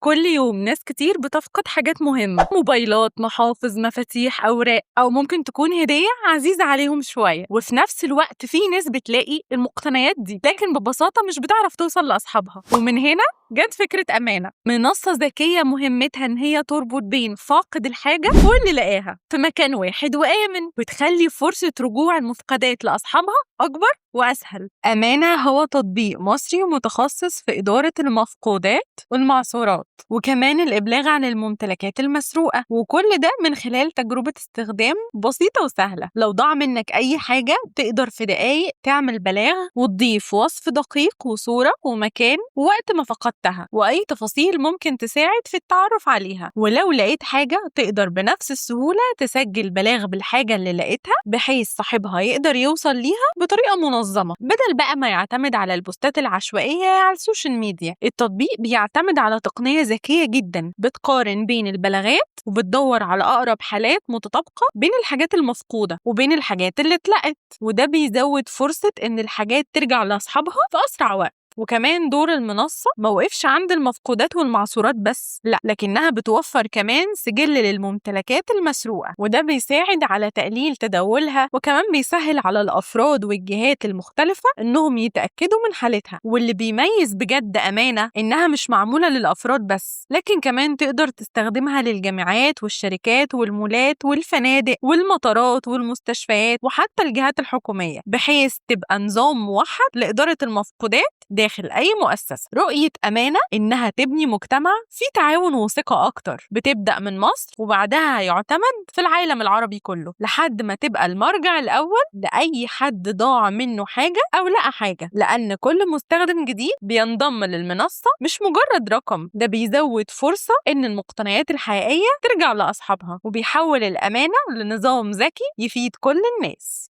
كل يوم ناس كتير بتفقد حاجات مهمة، موبايلات، محافظ، مفاتيح، أوراق، أو ممكن تكون هدية عزيزة عليهم شوية. وفي نفس الوقت في ناس بتلاقي المقتنيات دي لكن ببساطة مش بتعرف توصل لأصحابها. ومن هنا جت فكرة أمانة، منصة ذكية مهمتها إن هي تربط بين فاقد الحاجة واللي لقاها في مكان واحد وآمن، وتخلي فرصة رجوع المفقدات لأصحابها أكبر وأسهل. أمانة هو تطبيق مصري متخصص في إدارة المفقودات والمعصورات، وكمان الإبلاغ عن الممتلكات المسروقة، وكل ده من خلال تجربة استخدام بسيطة وسهلة. لو ضاع منك أي حاجة تقدر في دقايق تعمل بلاغ وتضيف وصف دقيق وصورة ومكان ووقت ما فقدتها وأي تفاصيل ممكن تساعد في التعرف عليها. ولو لقيت حاجة تقدر بنفس السهولة تسجل بلاغ بالحاجة اللي لقيتها بحيث صاحبها يقدر يوصل ليها بطريقة منظمة، بدل بقى ما يعتمد على البوستات العشوائية على ال social media. التطبيق بيعتمد على تقنية ذكية جدا بتقارن بين البلاغات وبتدور على أقرب حالات متطابقة بين الحاجات المفقودة وبين الحاجات اللي اتلقت، وده بيزود فرصة إن الحاجات ترجع لأصحابها في أسرع وقت. وكمان دور المنصة ما وقفش عند المفقودات والمعصورات بس، لا، لكنها بتوفر كمان سجل للممتلكات المسروقة، وده بيساعد على تقليل تداولها، وكمان بيسهل على الأفراد والجهات المختلفة إنهم يتأكدوا من حالتها. واللي بيميز بجد أمانة إنها مش معمولة للأفراد بس، لكن كمان تقدر تستخدمها للجامعات والشركات والمولات والفنادق والمطارات والمستشفيات وحتى الجهات الحكومية، بحيث تبقى نظام موحد لإدارة المفقودات داخل أي مؤسسة. رؤية أمانة إنها تبني مجتمع فيه تعاون وثقة أكتر، بتبدأ من مصر وبعدها هيعتمد في العالم العربي كله، لحد ما تبقى المرجع الأول لأي حد ضاع منه حاجة أو لقى حاجة. لأن كل مستخدم جديد بينضم للمنصة مش مجرد رقم، ده بيزود فرصة إن المقتنيات الحقيقية ترجع لأصحابها، وبيحول الأمانة لنظام ذكي يفيد كل الناس.